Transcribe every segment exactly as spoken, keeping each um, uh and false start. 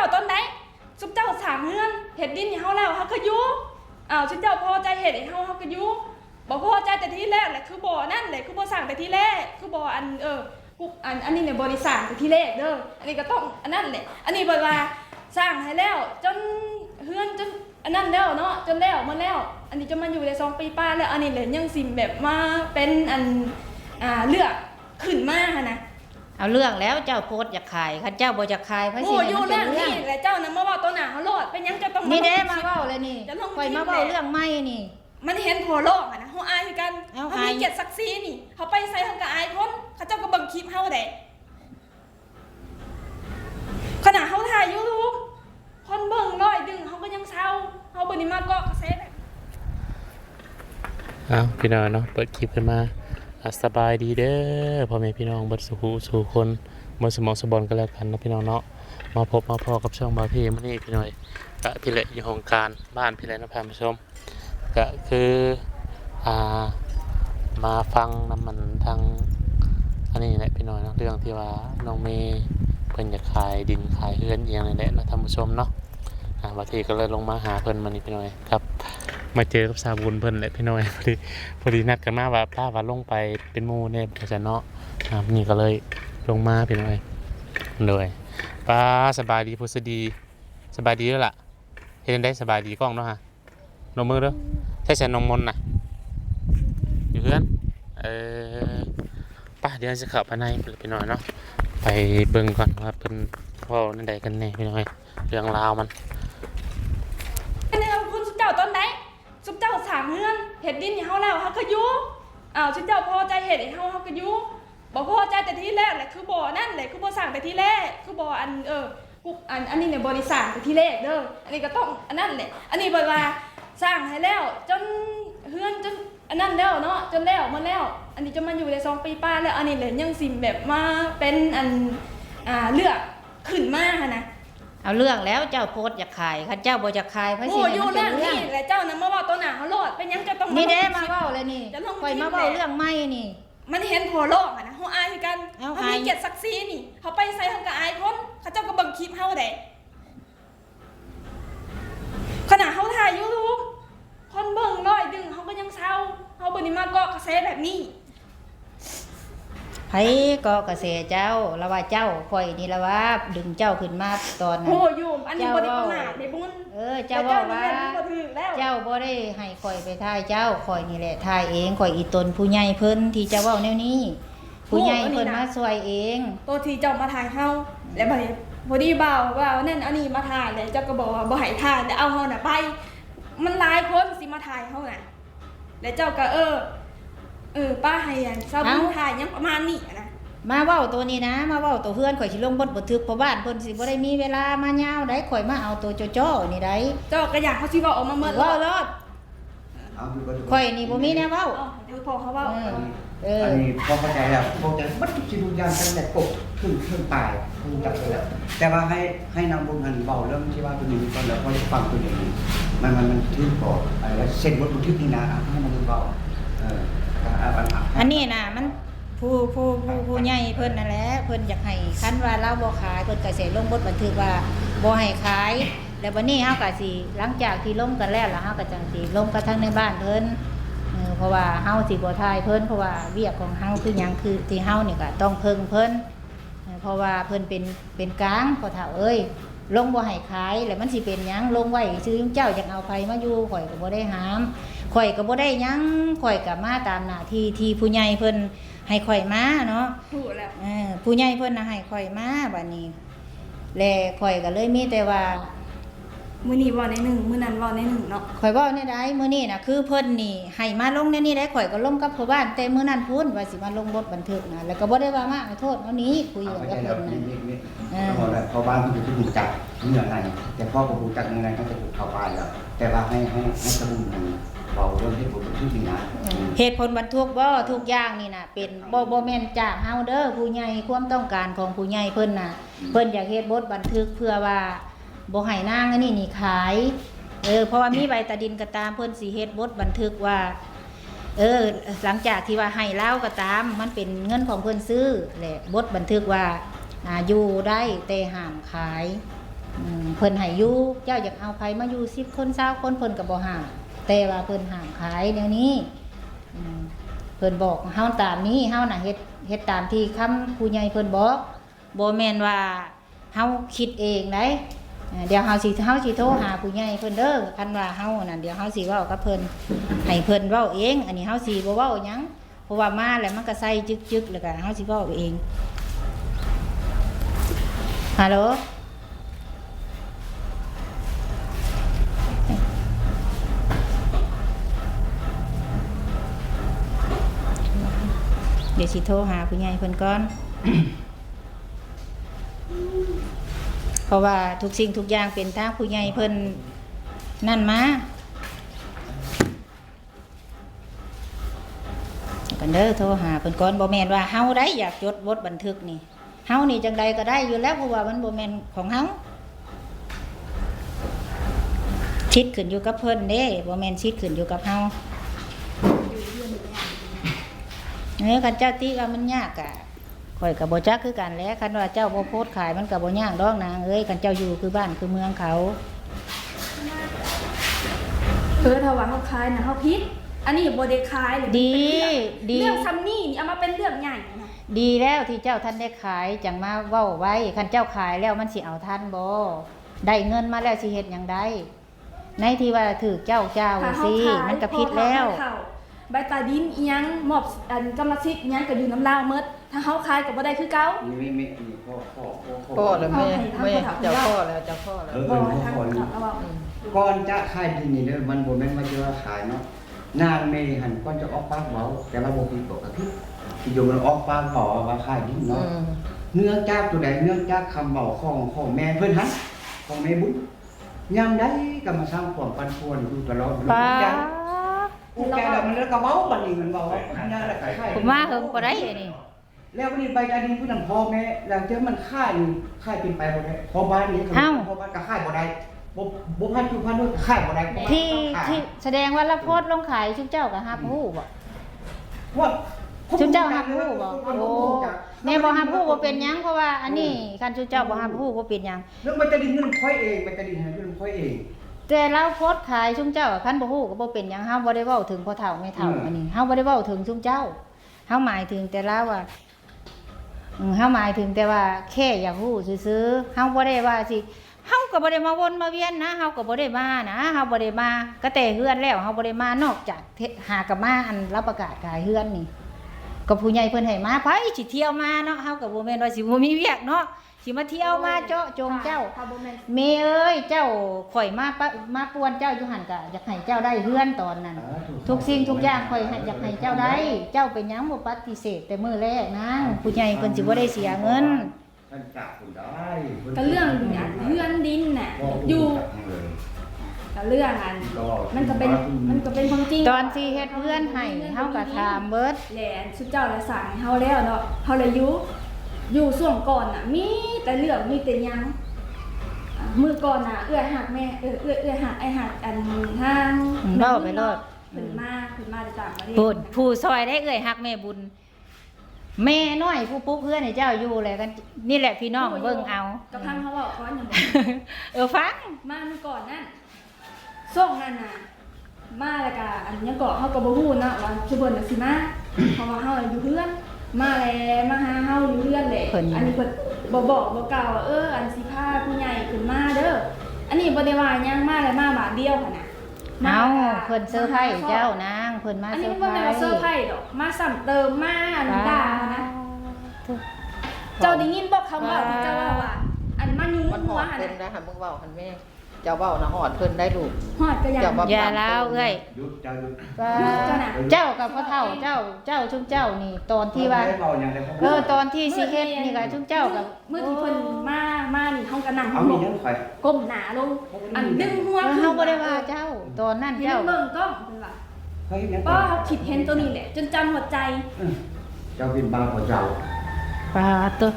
เจ้าตอนใด ซุมเจ้าสร้างเฮือนเฮ็ดดินให้เฮาแล้ว เฮาก็อยู่ อ้าว ซุมเจ้าพอใจเฮ็ดให้เฮา เฮาก็อยู่ บ่พอใจแต่ทีแรกแหละ คือบ่นั่นแหละ คือบ่สร้างแต่ทีแรก คือบ่อัน เออ กู อัน อันนี้เนี่ยบ่ได้สร้างแต่ทีแรกเด้อ อันนี้ก็ต้องอันนั้นแหละ อันนี้เพิ่นว่าสร้างให้แล้ว จนเฮือนจนอันนั้นแล้วเนาะ จนแล้วหมดแล้ว อันนี้จะมาอยู่ได้สองปีปลายแล้ว อันนี้แหละยังสิแบบมาเป็นอัน อ่า เรื่องขึ้นมาหั้นนะ เอาเรื่องแล้ว เจ้าโพสต์อยากขาย คันเจ้าบ่อยากขาย ไผสิให้มันเป็นเรื่อง โอ้ อยู่นั่นนี่แหละ เจ้านะมาเว้าต่อหน้าเฮาโลด เป็นหยังเจ้าต้องมา นี่เด้ ลงคลิป มาเว้าเลยนี่ จะลงคลิป ข่อยมาเว้าเรื่องใหม่นี่ มันเห็นพ่อร้องอะนะ เฮาอายคือกัน เอ้า เฮามี อาย เกียรติศักดิ์ศรีนี่ เฮาไปไสเฮาก็อายคน เขาเจ้าก็เบิ่งคลิปเฮาเด้ ขนาดเฮาถ่าย YouTube คนเบิ่งร้อยหนึ่ง เฮาก็ยังเซา เฮาบ่ได้มาเกาะกระแสแบบ อ้าว พี่น้องเนาะ เปิดคลิปขึ้นมา อ่ะ สบายดีเด้อ พ่อแม่พี่น้องเบิดสู่ผู้สู่คน เบิดสู่หม่องสู่บ่อนก็แล้วกันเนาะพี่น้องเนาะ มาพบมาพ้อกับช่องบ่าวเทมื้อนี้พี่น้อง กะพี่แหละอยู่ห้องการบ้านพี่แหละเนาะท่านผู้ชม กะคือ อ่า มาฟังนำมันทาง อันนี้แหละพี่น้องเนาะ เรื่องที่ว่าน้องเมย์เพิ่นอยากขายดินขายเฮือนอีหยังนี่แหละเนาะท่านผู้ชมเนาะ อ่า บ่าวเทก็เลยลงมาหาเพิ่นมื้อนี้พี่น้องครับ มาเจอกับสาวบุญเพิ่นแหละพี่น้อง พอดี พอดีนัดกันมาว่า ป้าว่าลงไปเป็นหมู่แน่ว่าซั่นเนาะ อ่า นี่ก็เลยลงมาพี่น้อง โดย ป้า สบายดีพุทธดี สบายดีแล้วล่ะ เฮ็ดจั่งใด๋ สบายดีกล้องเนาะฮะ นมมือเด้อ ใส่ใส่นมมนต์น่ะ อยู่เฮือน เออ ป้า เดี๋ยวสิเข้าไปในพี่น้องเนาะ ไปเบิ่งก่อนว่าเพิ่นเว้าแนวใดกันแน่พี่น้องเอ้ย เรื่องราวมัน อันนี้เอาคุณซุมเจ้าตอนใด ซุมเจ้าสร้างเฮือนเฮ็ดดินให้เฮาแล้ว เฮาก็อยู่ อ้าว ซุมเจ้าพอใจเฮ็ดให้เฮา เฮาก็อยู่ บ่พอใจแต่ทีแรกแหละ คือบ่นั่นแหละ คือบ่สร้างแต่ทีแรก คือบ่อัน เออ กู อัน อันนี้เนี่ยบ่ได้สร้างแต่ทีแรกเด้อ อันนี้ก็ต้องอันนั้นแหละ อันนี้เพิ่นว่าสร้างให้แล้ว จนเฮือนจนอันนั้นแล้วเนาะ จนแล้วหมดแล้ว อันนี้จะมาอยู่ได้สองปีปลายแล้ว อันนี้แหละยังสิแบบมาเป็นอัน อ่า เรื่องขึ้นมาหั้นนะ เอาเรื่องแล้ว เจ้าโพสต์อยากขาย คันเจ้าบ่อยากขาย ไผสิให้มันเป็นเรื่อง โอ้ อยู่นั่นนี่แหละ เจ้านะมาเว้าต่อหน้าเฮาโลด เป็นหยังเจ้าต้องมา นี่เด้ ลงคลิป มาเว้าเลยนี่ จะลงคลิป ข่อยมาเว้าเรื่องใหม่นี่ มันเห็นพ่อร้องอะนะ เฮาอายคือกัน เอ้า เฮามี อาย เกียรติศักดิ์ศรีนี่ เฮาไปไสเฮาก็อายคน เขาเจ้าก็เบิ่งคลิปเฮาเด้ ขนาดเฮาถ่าย YouTube คนเบิ่งร้อยหนึ่ง เฮาก็ยังเซา เฮาบ่ได้มาเกาะกระแสแบบนี้ ไผเกาะกระแสเจ้า ละว่าเจ้า ข่อยนี่ละว่าดึงเจ้าขึ้นมาตอนนั้น โอ้ อยู่ อันนี้ เจ้า บ่ได้ประมาทเด้บุญ เออ เจ้า แต่เจ้า เว้าว่า นี่แม่นบ่ถืกแล้ว เจ้าบ่ได้ให้ข่อยไปถ่ายเจ้า ข่อยนี่แหละถ่ายเอง ข่อยอีตนผู้ใหญ่เพิ่นที่เจ้าเว้าแนวนี้ ผู้ใหญ่เพิ่นมาช่วยเอง โอ้ อันนี้นะ ตัวที่เจ้ามาถ่ายเฮา แล้วบัดนี้พอดีบ่าวว่านั่นอันนี้มาถ่าย แล้วเจ้าก็บอกว่าบ่ให้ถ่าย แล้วเอาเฮาน่ะไป มันหลายคนสิมาถ่ายเฮาน่ะ แล้วเจ้าก็ เออ เออ ป้าให้อันสาวบุญ เอ้า ถ่ายหยังประมาณนี้อะนะ มาเว้าตัวนี้นะ มาเว้าตัวเฮือน ข่อยสิลงบทบันทึก เพราะบ้านเพิ่นสิบ่ได้มีเวลามายาวใด๋ ข่อยมาเอาตัวจ้อๆนี่ใด๋ เจ้าก็อยากเขาสิเว้าออกมาเมิด เว้าโลด เอาอยู่บ่ ข่อยนี่บ่มีแนวเว้า เอ้า เดี๋ยวพ่อเขาเว้า เออ อันนี้ เออ อันนี้พอเข้าใจแล้ว เข้าใจหมดทุกสิ่งทุกอย่างตั้งแต่กบขึ้น ขึ้นปลาย รู้จักไปแล้ว แต่ว่าให้ ให้นางบุญหันเว้าเรื่องที่ว่าตัวนี้ก่อน แล้วค่อยฟังตัวนี้ มัน มัน มันถือบ่ ไอ้เส้นบทบันทึกนี่นะ ให้นางบุญเว้า เออ อ่ะ อ่ะ อ่ะ อันนี้น่ะ มัน ผู้ ผู้ ผู้ ผู้ใหญ่เพิ่นนั่นแหละ เพิ่นอยากให้ คันว่าลาวบ่ขาย เพิ่นก็สิลงบทบันทึกว่าบ่ให้ขาย แล้วบัดนี้เฮาก็สิ หลังจากที่ลมกันแล้ว แล้วเฮาก็จั่งสิลมกับทางในบ้านเพิ่น เออ เพราะว่าเฮาสิบ่ถ่ายเพิ่น เพราะว่าเวียกของเฮาคือหยัง คือที่เฮานี่ก็ต้องเพิ่งเพิ่น เออ เพราะว่าเพิ่นเป็น เป็นกลาง พ่อเฒ่าเอ้ย ลงบ่ให้ขาย แล้วมันสิเป็นหยัง ลงไว้ซื่อ เจ้าอยากเอาไผมาอยู่ ข่อยก็บ่ได้ห้าม ข่อยก็บ่ได้หยัง ข่อยก็มาตามหน้าที่ที่ผู้ใหญ่เพิ่นให้ข่อยมาเนาะ รู้แล้ว เออ ผู้ใหญ่เพิ่นน่ะให้ข่อยมา บัดนี้ และข่อยก็เลยมีแต่ว่า มื้อนี้เว้าแนวหนึ่ง มื้อนั้นเว้าแนวหนึ่งเนาะ ข่อยเว้าแนวใด มื้อนี้น่ะ คือเพิ่นนี่ให้มาลงแนวนี้ได้ ข่อยก็ลงกับพ่อบ้านแต่มื้อนั้นพู้น ว่าสิมาลงบทบันทึกนะ แล้วก็บ่ได้ว่ามาเอาโทษเอานี้ คุยกันกับเพิ่นนะ เอาไปได้แล้ว นี่ นี่ นี่ เออ เอาละ พ่อบ้านเพิ่นก็สิรู้จักเนื้อใน แต่พ่อบ่รู้จักเนื้อใน เขาจะเข้าไปแล้ว แต่ว่าให้ ให้ ให้สมุนนั่นเว้าเรื่องเหตุผลบันทึกนี่นะ เออ เหตุผลบันทึกบ่ ทุกอย่างนี่น่ะ เป็น บ่ บ่แม่นจากเฮาเด้อ ผู้ใหญ่ ความต้องการของผู้ใหญ่เพิ่นน่ะ เพิ่นอยากเฮ็ดบทบันทึกเพื่อว่าบ่ให้นางอันนี้นี่ขาย เออ เพราะว่ามีใบตาดินก็ตาม เพิ่นสิเฮ็ดบทบันทึกว่า เออ หลังจากที่ว่าให้ลาวก็ตาม มันเป็นเงินของเพิ่นซื้อแหละ บทบันทึกว่า อ่า อยู่ได้แต่ห้ามขาย อืม เพิ่นให้อยู่ เจ้าอยากเอาไผมาอยู่สิบคน ซาวคน เพิ่นก็บ่ห้าม แต่ว่าเพิ่นห้ามขายแนวนี้ อืม เพิ่นบอกเฮาตามนี้ เฮาน่ะเฮ็ด เฮ็ดตามที่คำผู้ใหญ่เพิ่นบอก บ่แม่นว่าเฮาคิดเองได๋ เอ่อ เดี๋ยวเฮาสิ เฮาสิโทรหาผู้ใหญ่เพิ่นเด้อ คันว่าเฮานั่น เดี๋ยวเฮาสิเว้ากับเพิ่น ให้เพิ่นเว้าเอง อันนี้เฮาสิบ่เว้าหยัง เพราะว่ามาแล้วมันก็ใส่จึกๆ แล้วก็เฮาสิเว้าเอง ฮัลโหล เดี๋ยวสิโทรหาผู้ใหญ่เพิ่นก่อน เพราะว่าทุกสิ่งทุกอย่างเป็นทางผู้ใหญ่เพิ่นนั่นมา กันเด้อ โทรหาเพิ่นก่อน บ่แม่นว่าเฮาได้อยากจดบทบันทึกนี่ เฮานี่จั่งใดก็ได้อยู่แล้ว เพราะว่ามันบ่แม่นของเฮา สิทธิ์ขึ้นอยู่กับเพิ่นเด้ บ่แม่นสิทธิ์ขึ้นอยู่กับเฮา เออ คันเจ้าติว่ามันยากอะ ข้อยก็บ่จักคือกันแหละ คันว่าเจ้าบ่โพสต์ขายมันก็บ่ยากดอกนางเอ้ย คันเจ้าอยู่คือบ้านคือเมืองเขา เออ ถ้าว่าเฮาขายน่ะเฮาผิด อันนี้บ่ได้ขายเลย ดี มันเป็นเรื่อง ดี เรื่องส่ำนี้นี่เอามาเป็นเรื่องใหญ่นะ ดีแล้วที่เจ้าทันได้ขาย จั่งมาเว้าไว้ คันเจ้าขายแล้วมันสิเอาทันบ่ ได้เงินมาแล้วสิเฮ็ดหยังได้ ในที่ว่าถืกเจ้าเจ้า ถ้าเฮา สิ ขาย มันก็ผิดแล้ว พอเฒ่า ใบตาดินอิหยัง มอบ อันกรรมสิทธิ์อิหยังก็อยู่นำลาวหมด ถ้าเฮาขายก็บ่ได้คือเก่า นี่แม่ แม่ นี่พ่อ พ่อ พ่อ พ่อ พ่อแล้วแม่ เฮาให้ทาง แม่ พ่อเฒ่า เจ้า เพิ่นเว้า พ่อแล้ว เจ้าพ่อแล้ว เออ เพิ่นพ่อ พ่อ เพิ่น เว้า อืม ก่อนจะขายที่นี่เด้อ มันบ่แม่นว่าจะว่าขายเนาะ นางแม่หั่นก่อนจะออกปากเว้า แต่ว่าบ่ผิดปกติ ที่อยู่มันออกปากเว้าว่าขายดินเนาะ อืม เนื่องจากตัวใด เนื่องจากคำเว้าของ ของแม่เพิ่นหั่น ของแม่บุญ ยามใดก็มาสร้างความปั่นป่วนอยู่ตลอด ป๊าด อุกใจแล้วมันแล้วก็เว้าบัดนี้มันเว้าว่านั่นแหละ ผมมาเฮิงบ่ได้อันนี้ แล้วบัดนี้ใบตาดินผู้นำพ่อแม่ หลังจากมันขายนี่ ขายเป็นไปบ่ได้ พ่อบ้านนี่ก็ เอ้า พ่อบ้านก็ขายบ่ได้ บ่ บ่พันจุพันด้วยก็ขายบ่ได้ ที่ ต้องขาย ที่แสดงว่าลาวโพสต์ลงขาย ชุมเจ้าก็รับรู้บ่ ว่า ชุมเจ้ารับรู้บ่ คนบ่รู้จัก โอ้ แม่บ่รับรู้บ่เป็นหยัง เพราะว่าอันนี้ อืม คันชุมเจ้าบ่รับรู้บ่เป็นหยัง เรื่องใบตาดินเงินข้อยเอง ใบตาดินเงินข้อยเอง แต่ลาวโพสต์ขายชุมเจ้า คันบ่รู้ก็บ่เป็นหยัง เฮาบ่ได้เว้าถึงพ่อเฒ่าแม่เฒ่า อืม อันนี้ เฮาบ่ได้เว้าถึงชุมเจ้า เฮาหมายถึงแต่ลาวว่า อืม เฮาหมายถึงแต่ว่าแค่อยากรู้ซื่อๆ เฮาบ่ได้ว่าสิ เฮาก็บ่ได้มาวนมาเวียนนะ เฮาก็บ่ได้มานะ เฮาบ่ได้มา ก็แต่เฮือนแล้ว เฮาบ่ได้มานอกจากเท-, หากะมาอันลาวประกาศขายเฮือนนี่ ก็ผู้ใหญ่เพิ่นให้มา ไผสิเที่ยวมาเนาะ เฮาก็บ่แม่นว่าสิบ่มีเวียกเนาะ สิมาเที่ยวมาเจาะจงเจ้า ถ้าบ่แม่น แม่เอ้ย เจ้า ข้อยมาปะ มาป่วนเจ้าอยู่หั่นกะอยากให้เจ้าได้เฮือนตอนนั้น สาธุ ทุกสิ่งทุกอย่างข้อยให้ อยากให้เจ้าได้ เจ้าเป็นหยังบ่ปฏิเสธแต่มื้อแรกนาง ผู้ใหญ่เพิ่นสิบ่ได้เสียเงิน ท่านจับคุณได้ ก็เรื่องอันเฮือนดินน่ะ อยู่ ก็เรื่องอัน มันก็เป็น มันก็เป็นความจริง ตอนที่เฮ็ดเฮือนให้ เฮาก็ถามเบิด และอันสุเจ้าละสั่งให้เฮาแล้วเนาะ เฮาเลยอยู่ อยู่ช่วงก่อนน่ะ มีแต่เรื่อง มีแต่หยัง อ่า มื้อก่อนน่ะ เอื้อยฮักแม่ เออ เอื้อย เอื้อยฮัก อ้ายฮัก อันทาง อืม เว้าไปโลด เพิ่นมา เพิ่นมาจากต่างประเทศ พูด ผู้ซอยได้เอื้อยฮักแม่บุญ แม่น้อยผู้ปลุกเฮือนให้เจ้าอยู่แหละกัน นี่แหละพี่น้อง โอ้ย เบิ่งเอา กะพังเขาเว้าก่อนหยังบ่ เออ ฟัง มามื้อก่อนนั่น ช่วงนั้นน่ะ มาแล้วกะ อันหยังเกาะ เฮาก็บ่ฮู้เนาะว่าซุเพิ่นน่ะสิมา เพราะว่าเฮาอยู่เฮือน มาแล้วมาหาเฮาอยู่เฮือนแหละ เพิ่น อันนี้เพิ่นบ่บอกบ่กล่าวว่า เออ อันสิพาผู้ใหญ่ขึ้นมาเด้อ อันนี้บ่ได้ว่าหยัง มาแล้วมาบาดเดียวหั้นน่ะ เอ้า มาแล้วกะ เพิ่นเซอร์ไพรส์เจ้านาง เพิ่นมา อันนี้มันบ่แม่นว่าเซอร์ไพรส์ดอก มาซ้ำเติม มาอันด่าหั้นนะ ป๊าดโธ่ เจ้าได้ยินบ่คำเว้าที่เจ้าเว้าว่า อันมายุง มันฮ หั อ ว ด หั่น เพิ่น น่ะ นะ หันมึงเว้าหันแม่ เจ้าเว้านะฮอดเพิ่นได้ลูก ฮอดก็ยัง เจ้าเว้า อย่าลาวเอื้อย หยุด เจ้าหยุด ป๊าด หยุดเจ้าน่ะ เจ้ากับพ่อเฒ่าเจ้า เจ้าชุมเจ้านี่ ตอนที่ว่า เพิ่นบ่ได้เว้าหยังเลย เออ ตอนที่สิเฮ็ดนี่ก็ชุมเจ้ากับ มื้อที่เพิ่นมา มานี่เฮาก็นั่ง เอา หม นี่ ก ยังข่อย ก้มหน้าลง อันดึงหัว เออ ขึ้น เฮาบ่ได้ว่าเจ้า ตอนนั้น ให้ เจ้า มันเบิ่งกล้องเพิ่นว่า เขาเฮ็ดหยัง ป้อ เขาคิดเห็นตัวนี้แหละ จนจำหัวใจ เออ เจ้าเป็นบ้าของเจ้า ป๊าดโธ่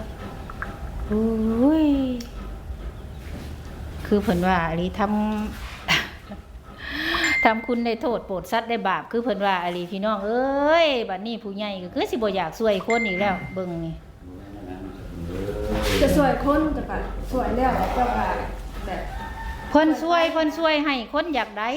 โอ้ย คือเพิ่นว่าอีหลี ทำ ทำคุณได้โทษ โปรดสัตว์ได้บาป คือเพิ่นว่าอีหลี พี่น้องเอ้ย บัดนี้ผู้ใหญ่ก็คือสิบ่อยากช่วยคนอีกแล้ว เบิ่งนี่ จะช่วยคน เจ้าก็ช่วยแล้ว เจ้าก็ แบบ เพิ่นช่วย เพิ่นช่วยให้คนอยากได้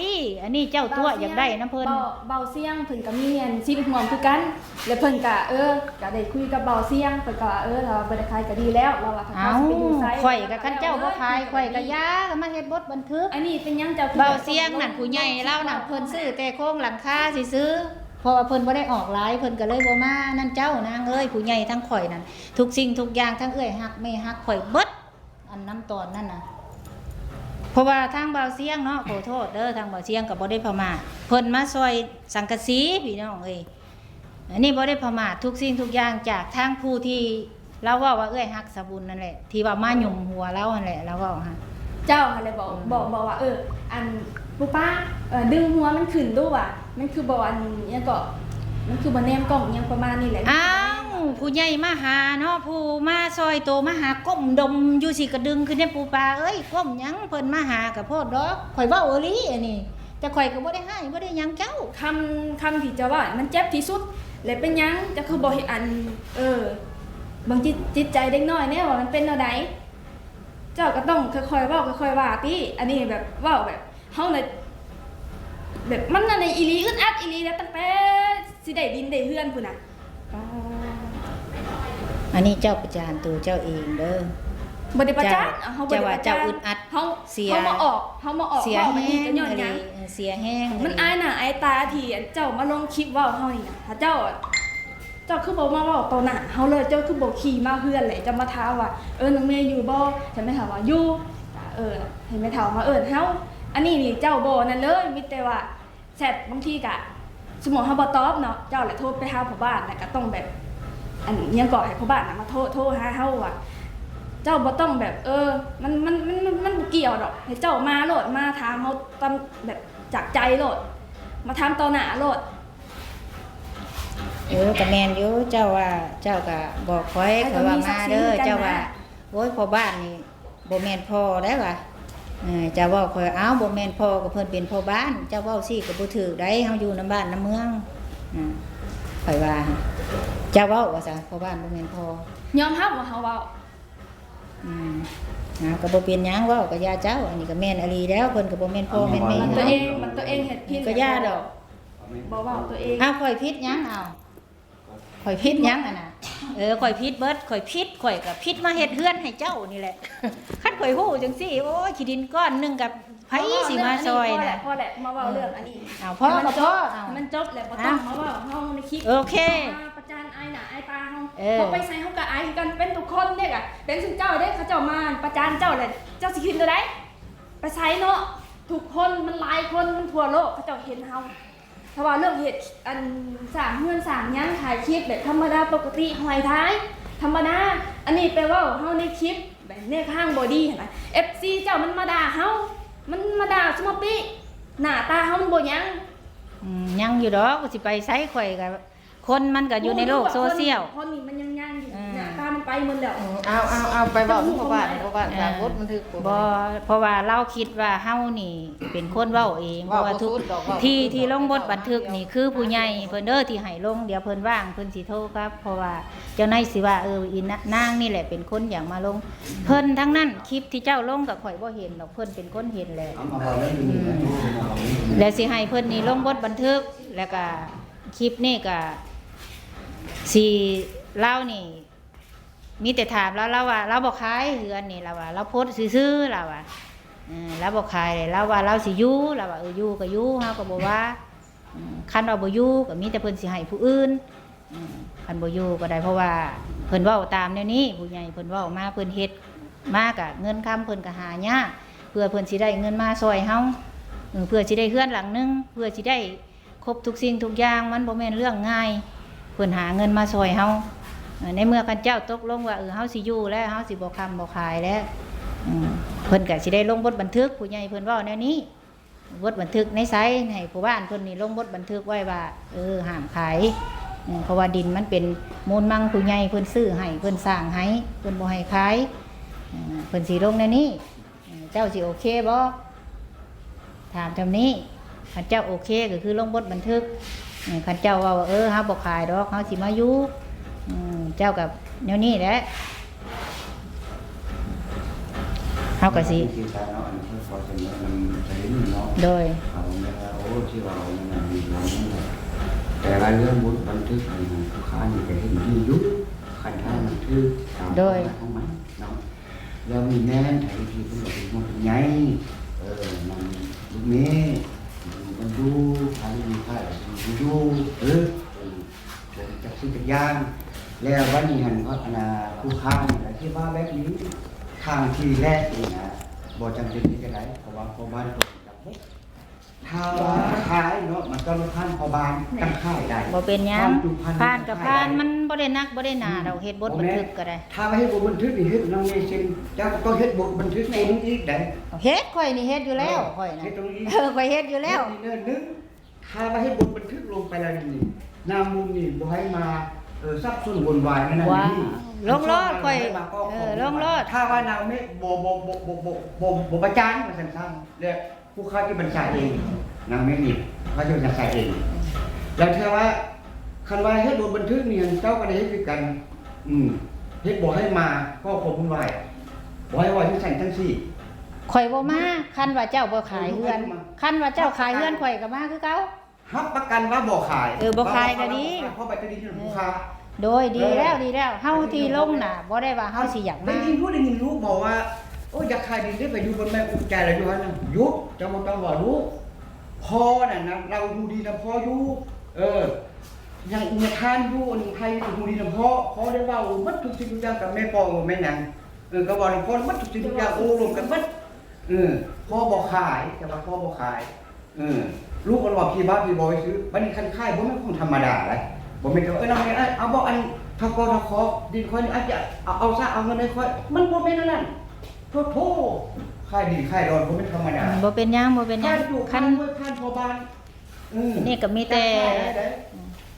อันนี้เจ้าตั๊วอยากได้นำเพิ่น เบา เบาเสียงเพิ่นก็มีอันสิทธิ์ร่วมคือกัน แล้วเพิ่นก็ เออ ก็ได้คุยกับเบาเสียง เพิ่นก็ว่า เออ ถ้าว่าบ่ได้ขายก็ดีแล้ว ลาวว่าถ้าเขาสิไปอยู่ไส เอ้า ข่อยก็ คันเจ้าบ่ขาย ข่อยก็อย่า ก็มาเฮ็ดบทบันทึก อันนี้เป็นหยังเจ้าคือ เบาเสียงนั่นผู้ใหญ่ลาวน่ะ เพิ่นซื้อแต่โครงหลังคาซื่อๆ เพราะว่าเพิ่นบ่ได้ออกหลาย เพิ่นก็เลยบ่มานั่นเจ้านางเอ้ย ผู้ใหญ่ทั้งข่อยนั่น ทุกสิ่งทุกอย่างทั้งเอื้อยฮักแม่ฮักข่อยเบิด อันนำตอนนั่นน่ะ เพราะว่าทางเบาเสียงเนาะ ขอโทษเด้อ ทางเบาเสียงก็บ่ได้ประมาท เพิ่นมาซ่อยสังกะสีพี่น้องเอ้ย อันนี้บ่ได้ประมาท ทุกสิ่งทุกอย่างจากทางผู้ที่ลาวเว้าว่าเอื้อยฮักสาบุญนั่นแหละ ที่ว่ามาหยุมหัวลาวหั่นแหละ ลาวเว้าหั่น เจ้าหั่นแหละบอก อืม บอก บอกว่า เออ อัน ปูป้า เออ ดึงหัวมันขึ้นดูว่ะ มันคือบ่อันหยังเกาะ มันคือบ่แนมกล้องอิหยังประมาณนี้แหละ อ้าว ผู้ใหญ่มาหาเนาะ ผู้มาซ่อยโตมาหา ก้มดมอยู่สิ กะดึงขึ้นแหน่ปูป้าเอ้ย ก้มหยัง เพิ่นมาหากะโพดดอก ข่อยเว้าอีหลีอันนี้ แต่ข่อยก็บ่ได้ฮ้ายบ่ได้หยังเจ้า คำ คำที่เจ้าเว้ามันเจ็บที่สุด และเป็นหยังเจ้าคือบ่เฮ็ดอัน เออ เบิ่งจิต จิตใจเด็กน้อยแหน่ว่ามันเป็นแนวใด เจ้าก็ต้องค่อยๆเว้าค่อยๆว่าติ อันนี้แบบเว้าแบบ เฮาน่ะ แบบมันนั่นน่ะอีหลี อึดอัดอีหลีแล้ว ตั้งแต่สิได้ดินได้เฮือนพู้นน่ะ อ๋อ อันนี้เจ้าประจานตัวเจ้าเองเด้อ บ่ได้ประจาน เจ้า เฮาบ่ได้ประจาน เจ้าว่าเจ้าอึดอัด เฮา เสีย เฮามาออก เฮามาออก เสีย เว้าแบบนี้ แฮง ก็ย้อนหยัง อีหลี เออ เสียแฮง มัน อีหลี อายหน้าอายตาที่เจ้ามาลงคลิปเว้าเฮานี่น่ะ ถ้าเจ้า เจ้าคือบ่มาเว้าต่อหน้าเฮาเลย เจ้าคือบ่ขี่มาเฮือนเลย เจ้ามาถามว่า เออ น้องเมย์อยู่บ่ ฉันแม่ถามว่า อยู่ เออ ให้แม่เฒ่ามาเอิ้นเฮา อันนี้นี่เจ้าบ่นั่นเลย มีแต่ว่าแชท บางทีกะ สมมุติเฮาบ่ตอบเนาะ เจ้าแหละโทรไปหาพ่อบ้าน แล้วก็ต้องแบบ อันหยังก็ให้พ่อบ้านน่ะมาโทร โทรหาเฮาว่า เจ้าบ่ต้องแบบ เออ มัน มัน มัน มัน มันบ่เกี่ยวดอก ให้เจ้ามาโลด มาถามเฮาตามแบบจากใจโลด มาถามต่อหน้าโลด เออ ก็แม่นอยู่ เจ้าว่า เจ้าก็บอกข้อย ให้ ข้อยว่า เขามีศักดิ์ศรี มาเด้อ คือกันนะ เจ้าว่า โอ้ย พ่อบ้านนี่บ่แม่นพ่อได้วะ เออ เจ้าเว้าข้อย อ้าว บ่แม่นพ่อ ก็เพิ่นเป็นพ่อบ้าน เจ้าเว้าซี้ก็บ่ถูกได้ เฮาอยู่นำบ้านนำเมือง อ่า ข้อยว่า เจ้าเว้าว่าซะ พ่อบ้านบ่แม่นพ่อ ยอมรับว่าเฮาเว้า อืม อ่า ก็บ่เป็นหยัง เว้าก็อย่าเจ้า อันนี้ก็แม่นอีหลีแล้ว เพิ่นก็บ่แม่นพ่อแม่นแม่ มันตัวเอง มันตัวเองเฮ็ดผิด ก็อย่าดอก บ่เว้าตัวเอง อ้าว ข้อยผิดหยัง อ้าว ข้อยผิดหยังหั่นน่ะ เออ ข้อยผิดเบิด ข้อยผิด ข้อยก็ผิดมาเฮ็ดเฮือนให้เจ้านี่แหละ คันข้อยฮู้จังซี่ โอ้ย ขี้ดินก้อนหนึ่งกับไผสิมาซ่อยน่ะ พอแล้ว พอแล้ว มาเว้าเรื่องอันนี้ เอา พอก็พอ เอา มันจบแล้ว บ่ต้องมาเว้าเฮาในคลิป โอเค มาประจานอายหน้าอายตาเฮา เออ เฮาไปไสเฮาก็อายคือกัน เป็นทุกคนเด้กะ เป็นซุมเจ้าเด้ เขาเจ้ามาประจานเจ้าแหละ เจ้าสิคิดแนวใด ไปไสเนาะ ทุกคนมันหลายคน มันทั่วโลก เขาเจ้าเห็นเฮา ถ้าว่าเรื่องเฮ็ดอันสร้างเฮือนสร้างหยัง ถ่ายคลิปแบบธรรมดาปกติ ห้อยถ่ายธรรมดา อันนี้ไปเว้าเฮาในคลิปแบบในทางบ่ดีหั้นนะ เอฟซี เจ้ามันมาด่าเฮา มันมาด่าซุมเฮาติ หน้าตาเฮามันบ่หยัง อืม ยังอยู่ดอก สิไปไสข้อยก็ คนมันก็อยู่ในโลกโซเชียล คนนี่มันยังย่างอยู่ อ่า หน้าตามันไปหมดแล้ว อืม เอา เอา เอา ไปเว้า เจ้าฮู้ พ่อบ้าน ความหมาย พ่อบ้าน อ่า สร้างบทบันทึก บ่ เพราะว่าลาวคิดว่าเฮานี่เป็นคนเว้าเอง เว้า เพราะว่าทุก บ่สุดดอก เว้า ที่ บ่สุดดอก ที่ลงบทบันทึกนี่คือผู้ใหญ่เพิ่นเด้อที่ให้ลง เดี๋ยวเพิ่นว่างเพิ่นสิโทรกลับ เพราะว่าเจ้านายสิว่า เออ อีนางนี่แหละเป็นคนอยากมาลง เพิ่นทั้งนั้น คลิปที่เจ้าลงก็ข้อยบ่เห็นดอก เพิ่นเป็นคนเห็นแหละ เอามาเว้าเรื่องนี้นะ อืม แล้วสิให้เพิ่นนี่ลงบทบันทึก แล้วก็ คลิปนี่ก็สิ ลาวนี่ มีแต่ถามลาว ลาวว่าลาวบ่ขายเฮือนนี่ ลาวว่าลาวโพสต์ซื่อๆ ลาวว่า เออ ลาวบ่ขายเลย ลาวว่าลาวสิอยู่ ลาวว่า เออ อยู่ก็อยู่ เฮาก็บ่ว่า อืม คันว่าบ่อยู่ก็มีแต่เพิ่นสิให้ผู้อื่น อืม คันบ่อยู่ก็ได้ เพราะว่าเพิ่นเว้าตามแนวนี้ ผู้ใหญ่เพิ่นเว้ามา เพิ่นเฮ็ดมาก็เงินคำเพิ่นก็หายาก เพื่อเพิ่นสิได้เงินมาซ่อยเฮา เออ เพื่อสิได้เฮือนหลังหนึ่ง เพื่อสิได้ ครบทุกสิ่งทุกอย่าง มันบ่แม่นเรื่องง่าย เพิ่นหาเงินมาซ่อยเฮา เอ่อ ในเมื่อคันเจ้าตกลงว่า เออ เฮาสิอยู่แล้ว เฮาสิบ่ค้ำบ่ขายแล้ว อืม เพิ่นก็สิได้ลงบทบันทึก ผู้ใหญ่เพิ่นเว้าแนวนี้ บทบันทึกในไส ให้ผู้บ้านเพิ่นนี่ลงบทบันทึกไว้ว่า เออ ห้ามขาย อืม เพราะว่าดินมันเป็นมูลมังผู้ใหญ่ เพิ่นซื้อให้ เพิ่นสร้างให้ เพิ่นบ่ให้ขาย อืม เพิ่นสิลงแนวนี้ เออ เจ้าสิโอเคบ่ ถามจำนี้ คันเจ้าโอเคก็คือลงบทบันทึก เออ คันเจ้าเว้าว่า เออ เฮาบ่ขายดอก เฮาสิมาอยู่ อืม เจ้าก็แนวนี้แหละ เฮาก็สิ ที่ตาเนาะอันนี้ขอเสนอนำเสนอเนาะ โดย เอาแม่ว่าโอ้ที่ว่าเอานั่นนี่หลังนี่แหละแต่ว่าเรื่องบทบันทึกอันนั้นผู้ค้านี่ก็เห็นดีอยู่คันท่านบันทึกตาม โดย ของมันเนาะแล้วมีแม่นไอ้ที่เพิ่นบอกเป็นห่วงเป็นใยเออนั่นลูกเมย์อยู่บรรลุทางมีค่าอยู่อยู่เออเออเป็นจักสิ่งจักอย่างแล้ววันนี้หันว่าอันน่ะผู้ค้านี่ก็คิดว่าแบบนี้ทางที่แรกนี่นะบ่จำเป็นที่จะได้เพราะว่าพ่อบ้านก็จับเบิด ถ้าว่าขายเนาะมันก็ผ่านพ่อบ้านจังขายได้ บ่เป็นหยัง ผ่านจุพัน ผ่านกับผ่าน มันบ่ได้หนักบ่ได้หนาดอกเฮ็ดบทบันทึกก็ได้ ถ้าว่าเฮ็ดบทบันทึกนี่เฮ็ดนำในเซ็นเจ้าก็ต้องเฮ็ดบทบันทึกตัวนึงอีกได้ เฮ็ด ข่อยนี่เฮ็ดอยู่แล้วข่อยนะ เฮ็ดตรงนี้ เออ ข่อยเฮ็ดอยู่แล้ว เฮ็ดนี่เนินนึงถ้าว่าเฮ็ดบทบันทึกลงไปแล้วนี่นางมุมนี่บ่ให้มาเออสับสนวุ่นวายนั่น ว้า นี่ ลงรอดข่อย มาก็ เออลงรอด ถ้าว่านางเมฆบ่บ่บ่บ่บ่บ่บ่บ่ประจานว่าซั่นๆแล้ว ผู้ค้าที่บัญชาเองนางไม่มีเขาจะบัญชาเอง แล้วเธอว่าคันว่าเฮ็ดบทบันทึกนี่เจ้าก็ได้เฮ็ดคือกัน อืมเฮ็ดบ่ให้มาก็ความวุ่นวายบ่ให้ว่าจังซั่นจังซี่ ข่อยบ่มา คันว่าเจ้าบ่ขายเฮือน คันว่าเจ้าขายเฮือนข่อยก็มาคือเก่า รับประกันว่าบ่ขาย เออบ่ขายก็ดี เพราะใบตะดินอยู่ผู้ค้า โดยดีแล้วดีแล้ว เฮาที่ลงน่ะบ่ได้ว่าเฮาสิอยาก ได้ มา ยินผู้ได้ยินลูกบอกว่าโอ้ยอยากขายดินได้ไปอยู่บนแม่กุญแจแล้วอยู่หั่นน่ะหยุดเจ้าบ่ต้องว่าลูกพ่อน่ะนะเราฮู้ดีนำพ่ออยู่ เออ ยังอุทานอยู่อันไทยฮู้ดีนำพ่อพ่อได้เว้าหมดทุกสิ่งทุกอย่างกับแม่ปองกับแม่หยังเออก็เว้านำพ่อหมดทุกสิ่งทุกอย่างโอ้รวมกันหมดเออพ่อบ่ขายแต่ว่าพ่อบ่ขายเออลูกมันว่าพี่บ้าพี่บอยซื้อบัดนี้คันขายบ่แม่นของธรรมดาเด้บ่แม่นว่าเออนั่นนี่เอาบ่อันทกทขดินข้อยนี่อาจจะเอาเอาซะเอาเงินให้ข้อยมันบ่แม่นอันนั้นโธ่โธ่ขายดินขายดอนบ่แม่นธรรมดา บ่เป็นหยังบ่เป็นหยัง คันอยู่ คัน บ้าน เออ นี่ก็มีแต่ ได้ได้ได้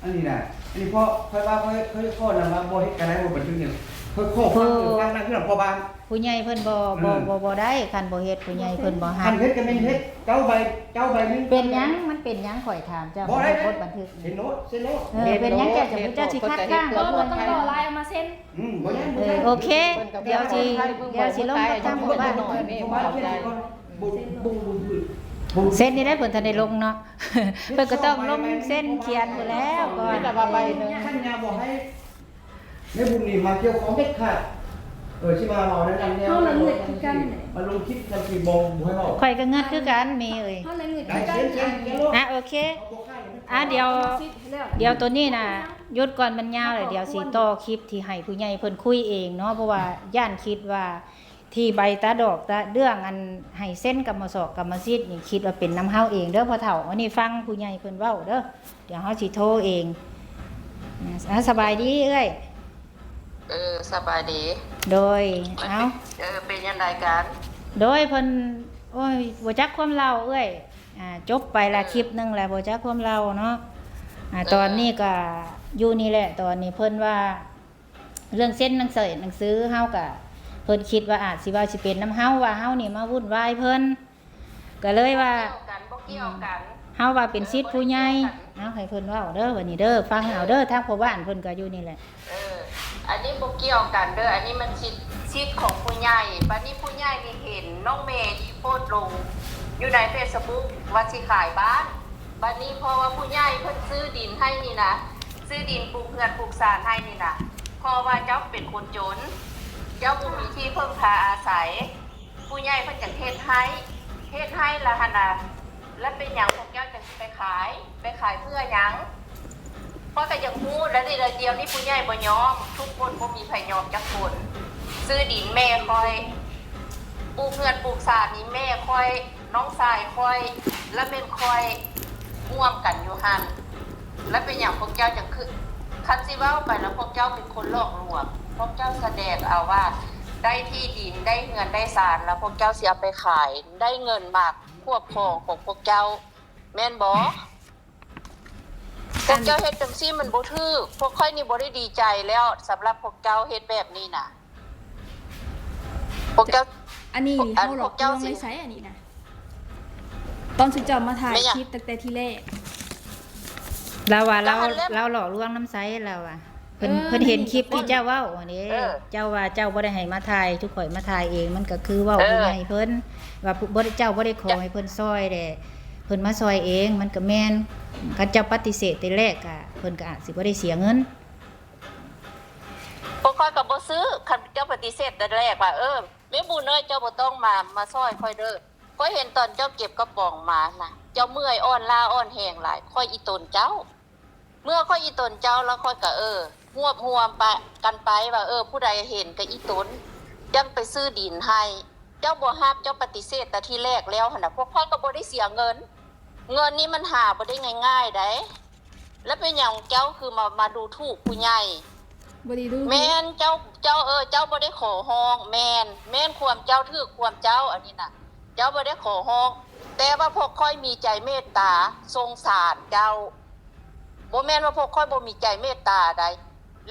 อันนี้นะอันนี้เพราะเพราะว่าเขาเขาข้อนะว่าบ่เฮ็ดกันได้บ่บันทึกเนี่ยเขาข้อฟัง โอ้ ฟังนะคือพ่อบ้าน ผู้ใหญ่เพิ่นบ่บ่ อืม บ่บ่ได้ คันบ่เฮ็ดผู้ใหญ่เพิ่นบ่ฮั คั บ นเฮ็ดกันเป็นเฮ็ดเจ้าใบเจ้าใบหนึง เป็นหยังมันเป็นหยังข่อยถามเจ้า บ่ได้ บทบันทึก เห็นโน้ตเส้นโน้ต เออเป็นหยังเจ้าจะเจ้าสิคัดค้าน เออบ่ต้องรอไลน์เอามาเซ็น อืมบ่ยังบ่ เออ ยัง โอเค เดี๋ยวสิเดี๋ยวสิลงมาทางผู้บ้าน พ่อบ้านเขียนก่อนบ่บ่บ่บ่ เซ็นนี่ได้เพิ่นทันได้ลงเนาะ เพิ่นก็ต้องลงเซ็นเขียนอยู่แล้วก่อน มีแต่ว่าใบหนึ่ง ท่านยาบอกให้แม่บุญนี่มาเกี่ยวของเด็ดขาดเออที่มาเราได้นั่นเนี่ย เฮาละเงิดคือกันนี่แหละ มาลงคลิปกันสิบ่บ่ให้เว้า ข่อยก็เงิดคือกันแม่เอ้ย เฮาละเงิด ได้ คือกัน เซ็นเซ็นเซ็นโลด อ่ะโอเค อ่ะเดี๋ยว เดี๋ยวตัวนี้น่ะหยุดก่อนมันยาวเลยเดี๋ยวสิต่อคลิปที่ให้ผู้ใหญ่เพิ่นคุยเองเนาะ เพราะว่าย่านคิดว่าที่ใบตาดอกตาเรื่องอันให้เซ็นกรรมสอบกรรมสิทธิ์นี่คิดว่าเป็นนำเฮาเองเด้อพ่อเฒ่า อันนี้ฟังผู้ใหญ่เพิ่นเว้าเด้อ เดี๋ยวเฮาสิโทรเอง อ่ะสบายดีเอ้ย เออสบายดี โดย เอ้า เออเป็นยังไงกัน โดยเพิ่น โอ้ย บ่จักความเล่าเอ้ย อ่า จบไปละคลิปหนึ่งแล้ว บ่จักความเล่าเนาะ อ่า ตอนนี้ก็อยู่นี่แหละ ตอนนี้เพิ่นว่า เรื่องเซ็นหนังสือ หนังสือเฮาก็ เพิ่นคิดว่าอาจสิว่าสิเป็นนำเฮา ว่าเฮานี่มาวุ่นวายเพิ่น ก็เลยว่า เกี่ยวกันบ่เกี่ยวกัน เฮาว่าเป็นสิทธิ์ผู้ใหญ่ เอาให้เพิ่นเว้าเด้อ บัดนี้เด้อ ฟังเอาเด้อ ทางพ่อบ้านเพิ่นก็อยู่นี่แหละ เออ อันนี้บ่เกี่ยวกันเด้อ อันนี้มันสิทธิ์สิทธิ์ของผู้ใหญ่ บัดนี้ผู้ใหญ่นี่เห็นน้องเมย์ที่โพสต์ลง อยู่ในเฟซบุ๊กว่าสิขายบ้าน บัดนี้เพราะว่าผู้ใหญ่เพิ่นซื้อดินให้นี่นะ ซื้อดินปลูกเฮือนปลูกซานให้นี่นะ เพราะว่าเจ้าเป็นคนจน เจ้าบ่มีที่เพิ่งพาอาศัย ผู้ใหญ่เพิ่นจังเฮ็ดให้ เฮ็ดให้ละหั่นน่ะ แล้วเป็นหยังพวกเจ้าจังสิไปขาย ไปขายเพื่อหยัง ข้อยก็อยากฮู้ แล้วนี่เดี๋ยวนี้ผู้ใหญ่บ่ยอม ทุกคนบ่มีไผยอมจักคน ซื้อดินแม่ข้อย ปลูกเฮือนปลูกซานนี่แม่ข้อย น้องชายข้อย และแม่นข้อย ร่วมกันอยู่หั่น แล้วเป็นหยังพวกเจ้าจังคือ คันสิเว้าไปแล้วพวกเจ้าเป็นคนหลอกลวง พวกเจ้าแสดงเอาว่าได้ที่ดิน ได้เฮือน ได้ซาน แล้วพวกเจ้าสิเอาไปขาย ได้เงินมาควบครองของพวกเจ้า แม่นบ่ พวกเจ้าเฮ็ดจังซี่มันบ่ถูก พวกข้อยนี่บ่ได้ดีใจแล้ว สำหรับพวกเจ้าเฮ็ดแบบนี้น่ะ พวกเจ้า อันนี้ อัน เฮาหลอก พวกเจ้า ลวง สิ ไว้ใสอันนี้นะ ตอนสุดเจ้ามาถ่าย ไม่อยาก คลิปตั้งแต่ทีแรก ลาวว่าลาว ก็หันเรื่อง ลาวหลอกลวงน้ำใสลาวว่า เพิ่น เออ เพิ่นเห็นคลิปที่เจ้าเว้าอันนี้ เออ เจ้าว่าเจ้าบ่ได้ให้มาถ่าย ทุกข่อยมาถ่ายเอง มันก็คือเว้า เออ ผู้ใหญ่เพิ่น ว่าผู้ บ่ได้ เจ้าบ่ได้ขอให้เพิ่นซอยแหละ เพิ่นมาซอยเอง มันก็แม่น คันเจ้าปฏิเสธแต่แรกอะ เพิ่นก็อาจสิบ่ได้เสียเงิน พวกข้อยก็บ่ซื้อ คันเจ้าปฏิเสธแต่แรกว่า เออ แม่บุญเอ้ย เจ้าบ่ต้องมา มาซอยข้อยเด้อ ข้อยเห็นตอนเจ้าเก็บกระป๋องมานะ เจ้าเมื่อยอ่อนล้าอ่อนแฮงหลาย ข้อยอีตนเจ้า เมื่อข้อยอีตนเจ้าแล้วข้อยก็ เออ ฮวบฮวมไป กันไปว่า เออ ผู้ใดเห็นก็อีตน จั่งไปซื้อดินให้ เจ้าบ่ฮับ เจ้าปฏิเสธแต่ทีแรกแล้วหั่นน่ะ พวกข้อยก็บ่ได้เสียเงิน เงินนี่มันหาบ่ได้ง่ายๆ ใด แล้วเป็นหยังเจ้าคือมา มาดูถูกผู้ใหญ่ บ่ได้ดูถูก แม่นเจ้า เจ้า เออ เจ้าบ่ได้ขอร้อง แม่น แม่นความเจ้า ถูกความเจ้า อันนี้น่ะ เจ้าบ่ได้ขอร้อง แต่ว่าพวกข้อยมีใจเมตตาสงสารเจ้า บ่แม่นว่าพวกข้อยบ่มีใจเมตตาใด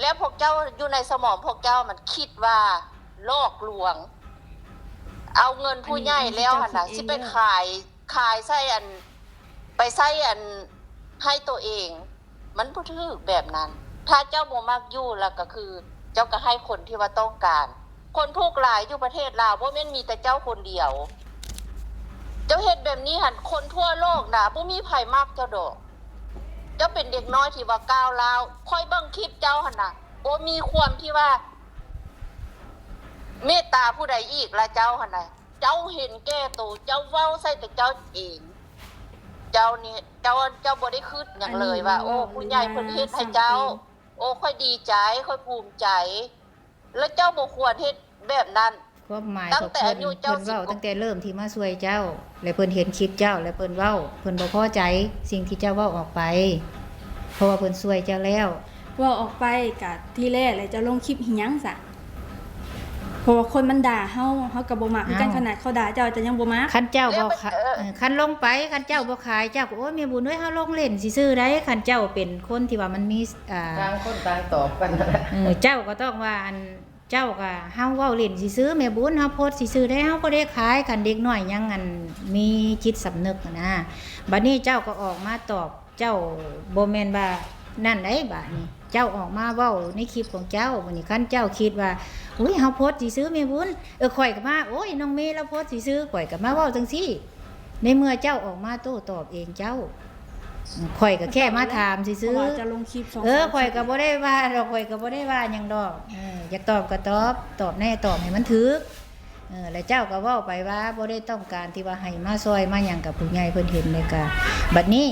แล้วพวกเจ้าอยู่ในสมองพวกเจ้ามันคิดว่าหลอกลวง เอาเงินผู้ใหญ่แล้วหั่นน่ะ อันนี้ สิไปขาย ขายใส่อัน ไปใส่อัน ให้ตัวเอง มันบ่ถูกแบบนั้น ถ้าเจ้าบ่มักอยู่แล้วก็คือ เจ้าก็ให้คนที่ว่าต้องการ คนทุกข์หลายอยู่ประเทศลาว บ่แม่นมีแต่เจ้าคนเดียว เจ้าเฮ็ดแบบนี้หั่น คนทั่วโลกน่ะ บ่มีไผมักเจ้าดอก เจ้าเป็นเด็กน้อยที่ว่าก้าวร้าว ข้อยเบิ่งคลิปเจ้าหั่นน่ะ บ่มีความที่ว่า เมตตาผู้ใดอีกละเจ้าหั่นน่ะ เจ้าเห็นแก่โต เจ้าเว้าใส่แต่เจ้าเอง เจ้านี่ เจ้า เจ้าบ่ได้คิดหยังเลยว่า อันนี้ โอ้ เว้า ผู้ใหญ่เพิ่นเฮ็ดให้เจ้า เรื่องราวสร้างตัวเอง โอ้ ข้อยดีใจ ข้อยภูมิใจ แล้วเจ้าบ่ควรเฮ็ดแบบนั้น ความหมาย ตั้งแต่ ของเพิ่น อายุเจ้า เพิ่นเว้า สิบกว่า ตั้งแต่เริ่มที่มาช่วยเจ้า และเพิ่นเห็นคลิปเจ้า และเพิ่นเว้า เพิ่นบ่พอใจสิ่งที่เจ้าเว้าออกไป เพราะว่าเพิ่นช่วยเจ้าแล้ว เว้าออกไปกะทีแรกแหละ เจ้าลงคลิปเฮ็ดหยังซะ เพราะว่าคนมันด่าเฮา เฮาก็บ่มักคือกัน อ้าว ขนาดเขาด่าเจ้า เจ้ายังบ่มัก คันเจ้าบ่ แล้วมัน ขะ เออ เออ คันลงไป คันเจ้าบ่ขาย เจ้าก็ โอ้ย แม่บุญเอ้ย เฮาลงเล่นซื่อๆ ได้ คันเจ้าเป็นคนที่ว่ามันมี อ่า ต่างคนต่างตอบกันนั่นแหละ เออ เจ้าก็ต้องว่า อัน เจ้าก็ เฮาเว้าเล่นซื่อๆ แม่บุญ เฮาโพสต์ซื่อๆ ได้ เฮาบ่ได้ขาย คันเด็กน้อยยัง อัน มีจิตสำนึกหั้นนะ บัดนี้เจ้าก็ออกมาตอบ เจ้าบ่แม่นว่านั่นได๋ บาดนี้ เจ้าออกมาเว้าในคลิปของเจ้า บัดนี้คันเจ้าคิดว่า อุ๊ย เฮาโพสต์ซื่อๆ แม่บุญ เออ ข้อยก็มา โอ้ย น้องเมย์ลาวโพสต์ซื่อๆ ข้อยก็มาเว้าจั่งซี้ ในเมื่อเจ้าออกมาโต้ตอบเองเจ้า ข้อยก็แค่มาถามซื่อๆ เพราะว่าเจ้าลงคลิปสอง เออ สาม ข้อยก็บ่ได้ว่าดอก ข้อยก็บ่ได้ว่าหยังดอก เออ อยากตอบก็ตอบ ตอบแน่ ตอบให้มันถูก เออ แล้วเจ้าก็เว้าไปว่าบ่ได้ต้องการที่ว่าให้มาซอยมาหยังกับผู้ใหญ่เพิ่นเห็นเลยกะ บัดนี้